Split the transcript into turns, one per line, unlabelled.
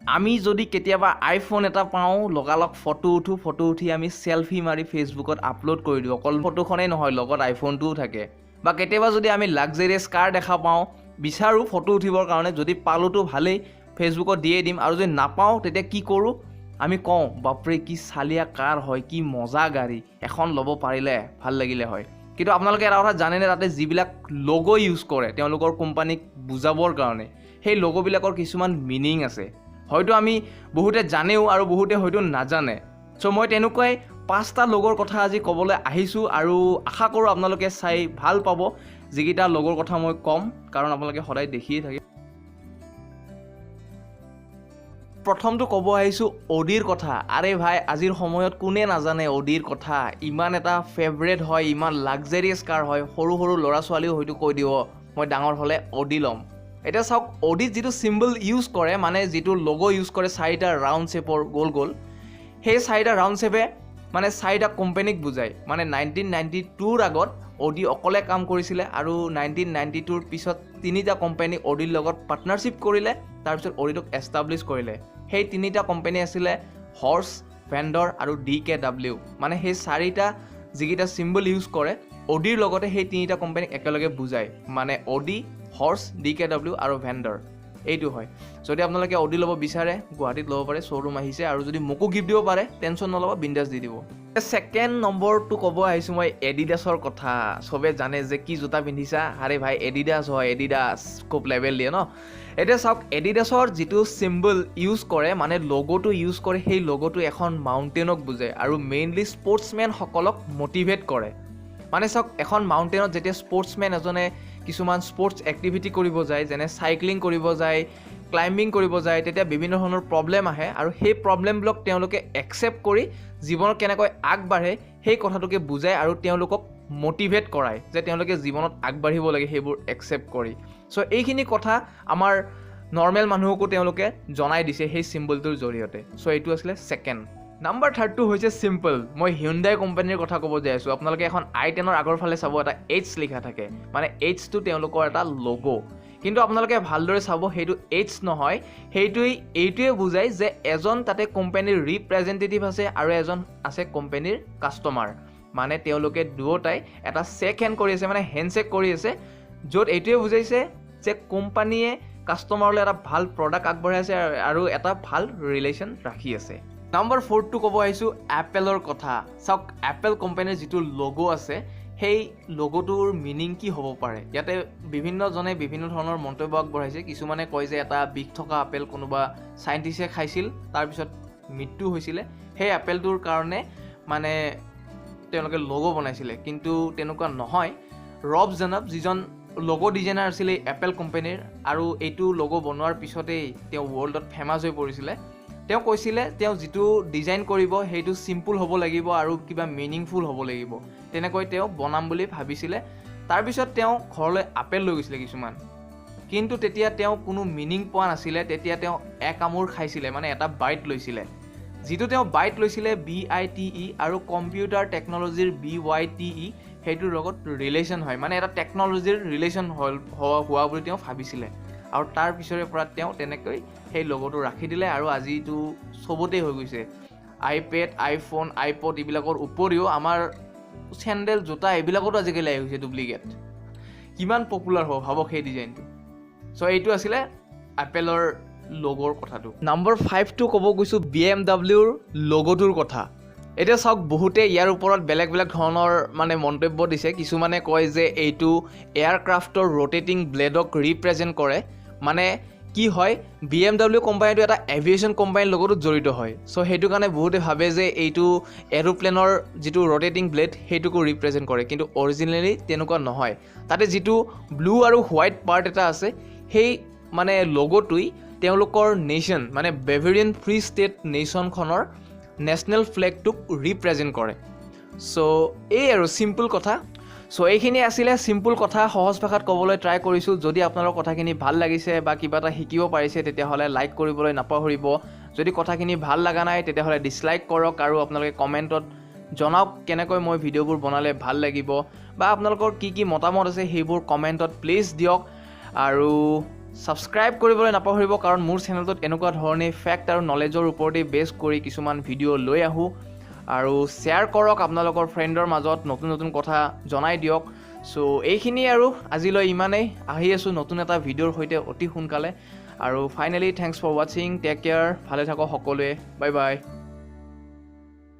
আমি যদি কেতিয়াবা আইফোন এটা পাওঁ, লগালগ ফটো উঠোঁ। ফটো উঠি আমি চেলফি মাৰি ফেচবুকত আপলোড কৰি দিওঁ। অকল ফটোখনেই নহয়, লগত আইফোনটোও থাকে। বা কেতিয়াবা যদি আমি লাক্সাৰিয়াছ কাৰ দেখা পাওঁ, বিচাৰোঁ ফটো উঠিবৰ কাৰণে। যদি পালোঁতো ভালেই, ফেচবুকত দিয়ে দিম। আৰু যদি নাপাওঁ, তেতিয়া কি কৰোঁ? আমি কওঁ, "বাপৰে, কি চালিয়া কাৰ হয়, কি মজা গাড়ী, এখন ল'ব পাৰিলে ভাল লাগিলে হয়।" কিন্তু আপোনালোকে এটা কথা জানেনে? তাতে যিবিলাক লগো ইউজ কৰে তেওঁলোকৰ কোম্পানীক বুজাবৰ কাৰণে, সেই লগোবিলাকৰ কিছুমান মিনিং আছে। হয়তো আমি বহুতে জানেও আৰু বহুতে হয়তো নাজানে। চ' মই তেনেকুৱাই পাঁচটা লগৰ কথা আজি ক'বলৈ আহিছোঁ আৰু আশা কৰোঁ আপোনালোকে চাই ভাল পাব যিকেইটা লগৰ কথা মই ক'ম, কাৰণ আপোনালোকে সদায় দেখিয়ে থাকে। প্ৰথমটো ক'ব আহিছোঁ অডিৰ কথা। আৰে ভাই, আজিৰ সময়ত কোনে নাজানে অডিৰ কথা? ইমান এটা ফেভৰেট হয়, ইমান লাক্সাৰিয়াছ কাৰ হয়। সৰু সৰু ল'ৰা ছোৱালীও হয়তো কৈ দিব, "মই ডাঙৰ হ'লে অডি ল'ম।" এতিয়া চাওক, অডিত যিটো চিম্বল ইউজ কৰে, মানে যিটো লগো ইউজ কৰে, চাৰিটা ৰাউণ্ড শ্বেপৰ গোল গোল, সেই চাৰিটা ৰাউণ্ড শ্বেপে মানে চাৰিটা কোম্পানীক বুজায়। মানে 1992ৰ আগত অডি অকলে কাম কৰিছিলে আৰু 1992ৰ পিছত তিনিটা কোম্পানী অডিৰ লগত পাৰ্টনাৰশ্বিপ কৰিলে, তাৰপিছত অডিটোক এষ্টাব্লিছ কৰিলে। সেই তিনিটা কোম্পানী আছিলে হৰ্চ, ভেণ্ডৰ আৰু ডিকেডাব্লিউ। মানে সেই চাৰিটা যিকেইটা চিম্বল ইউজ কৰে অডিৰ লগতে, সেই তিনিটা কোম্পানীক একেলগে বুজায়। মানে অডি, হৰ্চ, ডিকেডাব্লিউ আৰু ভেণ্ডৰ, এইটো হয়। যদি আপোনালোকে অডি ল'ব বিচাৰে, গুৱাহাটীত ল'ব পাৰে, শ্ব'ৰুম আহিছে। আৰু যদি মোকো গিফ্ট দিব পাৰে, টেনশ্যন নল'ব, বিন্দাছ দি দিব। ছেকেণ্ড নম্বৰটো ক'ব আহিছোঁ মই এডিডাছৰ কথা। চবে জানে যে কি জোতা পিন্ধিছা? আৰে ভাই, এডিডাছ হয়। এডিডাছ খুব লেভেল দিয়ে ন? এতিয়া চাওক, এডিডাছৰ যিটো চিম্বল ইউজ কৰে, মানে লগ'টো ইউজ কৰে, সেই লগ'টো এখন মাউণ্টেইনক বুজায় আৰু মেইনলি স্পৰ্টছমেনসকলক মটিভেট কৰে। মানে চাওক, এখন মাউণ্টেইনত যেতিয়া স্পৰ্টছমেন এজনে কিছুমান স্পৰ্টছ এক্টিভিটি কৰিব যায়, যেনে চাইক্লিং কৰিব যায়, ক্লাইম্বিং কৰিব যায়, তেতিয়া বিভিন্ন ধৰণৰ প্ৰব্লেম আহে আৰু সেই প্ৰব্লেমবিলাক তেওঁলোকে একচেপ্ট কৰি জীৱনত কেনেকৈ আগবাঢ়ে, সেই কথাটোকে বুজায় আৰু তেওঁলোকক মটিভেট কৰায় যে তেওঁলোকে জীৱনত আগবাঢ়িব লাগে সেইবোৰ একচেপ্ট কৰি। চ' এইখিনি কথা আমাৰ নৰ্মেল মানুহকো তেওঁলোকে জনাই দিছে সেই চিম্বলটোৰ জৰিয়তে। চ' এইটো আছিলে ছেকেণ্ড। নাম্বাৰ থাৰ্ডটো হৈছে চিম্পল। মই হিউণ্ডাই কোম্পানীৰ কথা ক'ব যাই আছোঁ। আপোনালোকে এখন আই 10ৰ আগৰ ফালে চাব, এটা এইচ লিখা থাকে। মানে এইচটো তেওঁলোকৰ এটা লগো। কিন্তু আপোনালোকে ভালদৰে চাব, সেইটো এইচ নহয়। সেইটোৱেই এইটোৱে বুজায় যে এজন তাতে কোম্পানীৰ ৰিপ্ৰেজেণ্টেটিভ আছে আৰু এজন আছে কোম্পানীৰ কাষ্টমাৰ। মানে তেওঁলোকে দুয়োটাই এটা শ্বেক হেণ্ড কৰি আছে, মানে হেণ্ডশ্বেক কৰি আছে, য'ত এইটোৱে বুজাইছে যে কোম্পানীয়ে কাষ্টমাৰলৈ এটা ভাল প্ৰডাক্ট আগবঢ়াই আছে আৰু এটা ভাল ৰিলেশ্যন ৰাখি আছে। নাম্বাৰ ফ'ৰ্থটো ক'ব আহিছোঁ এপেলৰ কথা। চাওক, এপেল কোম্পানীৰ যিটো লগো আছে, সেই লগ'টোৰ মিনিং কি হ'ব পাৰে? ইয়াতে বিভিন্নজনে বিভিন্ন ধৰণৰ মন্তব্য আগবঢ়াইছে। কিছুমানে কয় যে এটা বিষ থকা আপেল কোনোবা চাইণ্টিষ্টে খাইছিল, তাৰপিছত মৃত্যু হৈছিলে, সেই আপেলটোৰ কাৰণে মানে তেওঁলোকে লগো বনাইছিলে। কিন্তু তেনেকুৱা নহয়। ৰব জেনব, যিজন লগো ডিজাইনাৰ আছিলে এপেল কোম্পানীৰ আৰু এইটো লগো বনোৱাৰ পিছতেই তেওঁ ৱৰ্ল্ডত ফেমাছ হৈ পৰিছিলে, তেওঁ কৈছিলে তেওঁ যিটো ডিজাইন কৰিব সেইটো চিম্পুল হ'ব লাগিব আৰু কিবা মিনিংফুল হ'ব লাগিব। তেনেকৈ তেওঁ বনাম বুলি ভাবিছিলে। তাৰপিছত তেওঁ ঘৰলৈ আপেল লৈ গৈছিলে কিছুমান। কিন্তু তেতিয়া তেওঁ কোনো মিনিং পোৱা নাছিলে। তেতিয়া তেওঁ এক কামোৰ খাইছিলে, মানে এটা বাইট লৈছিলে। যিটো তেওঁ বাইট লৈছিলে, বিআইটিই আৰু কম্পিউটাৰ টেকন'লজিৰ বিৱাইটিই, সেইটোৰ লগত ৰিলেশ্যন হয়। মানে এটা টেকন'লজিৰ ৰিলেশ্যন হ'ল হোৱা বুলি তেওঁ ভাবিছিলে আৰু তাৰ পিছৰে পৰা তেওঁ তেনেকৈ সেই লগ'টো ৰাখি দিলে আৰু আজিতো চবতেই হৈ গৈছে। আইপেড, আইফোন, আইপড এইবিলাকৰ উপৰিও আমাৰ চেণ্ডেল, জোতা এইবিলাকতো আজিকালি আহি গৈছে ডুপ্লিকেট। কিমান পপুলাৰ হ'ব ভাবক সেই ডিজাইনটো। চ' এইটো আছিলে এপেলৰ লগৰ কথাটো। নাম্বাৰ ফাইভটো ক'ব গৈছোঁ বিএমডাব্লিউৰ লগ'টোৰ কথা। এতিয়া চাওক, বহুতে ইয়াৰ ওপৰত বেলেগ বেলেগ ধৰণৰ মানে মন্তব্য দিছে। কিছুমানে কয় যে এইটো এয়াৰক্ৰাফ্টৰ ৰ'টেটিং ব্লেডক ৰিপ্ৰেজেণ্ট কৰে। মানে কি হয়, বিএমডাব্লিউ কোম্পানীটো এটা এভিয়েশ্যন কোম্পানীৰ লগতো জড়িত হয়। চ' সেইটো কাৰণে বহুতে ভাবে যে এইটো এৰোপ্লেনৰ যিটো ৰ'টেটিং ব্লেড, সেইটোকো ৰিপ্ৰেজেণ্ট কৰে। কিন্তু অৰিজিনেলি তেনেকুৱা নহয়। তাতে যিটো ব্লু আৰু হোৱাইট পাৰ্ট এটা আছে, সেই মানে লগ'টোই তেওঁলোকৰ নেশ্যন, মানে বেভেৰিয়ান ফ্ৰী ষ্টেট নেশ্যনখনৰ নেশ্যনেল ফ্লেগটোক ৰিপ্ৰেজেণ্ট কৰে। চ' এই আৰু চিম্পুল কথা। চ' এইখিনি আছিলে চিম্পুল কথা, সহজ ভাষাত ক'বলৈ ট্ৰাই কৰিছোঁ। যদি আপোনালোকৰ কথাখিনি ভাল লাগিছে বা কিবা এটা শিকিব পাৰিছে, তেতিয়াহ'লে লাইক কৰিবলৈ নাপাহৰিব। যদি কথাখিনি ভাল লগা নাই, তেতিয়াহ'লে ডিছলাইক কৰক আৰু আপোনালোকে কমেণ্টত জনাওক কেনেকৈ মই ভিডিঅ'বোৰ বনালে ভাল লাগিব বা আপোনালোকৰ কি কি মতামত আছে, সেইবোৰ কমেণ্টত প্লিজ দিয়ক। আৰু ছাবস্ক্ৰাইব কৰিবলৈ নাপাহৰিব, কাৰণ মোৰ চেনেলটোত এনেকুৱা ধৰণে ফেক্ট আৰু নলেজৰ ওপৰতেই বেছ কৰি কিছুমান ভিডিঅ' লৈ আহোঁ। আৰু শ্বেয়াৰ কৰক আপোনালোকৰ ফ্ৰেণ্ডৰ মাজত, নতুন নতুন কথা জনাই দিয়ক। চ' এইখিনিয়ে আৰু আজিলৈ ইমানেই। আহি আছোঁ নতুন এটা ভিডিঅ'ৰ সৈতে অতি সোনকালে। আৰু finally, thanks for watching, take care, ভালে থাকক সকলোৱে, বাই বাই।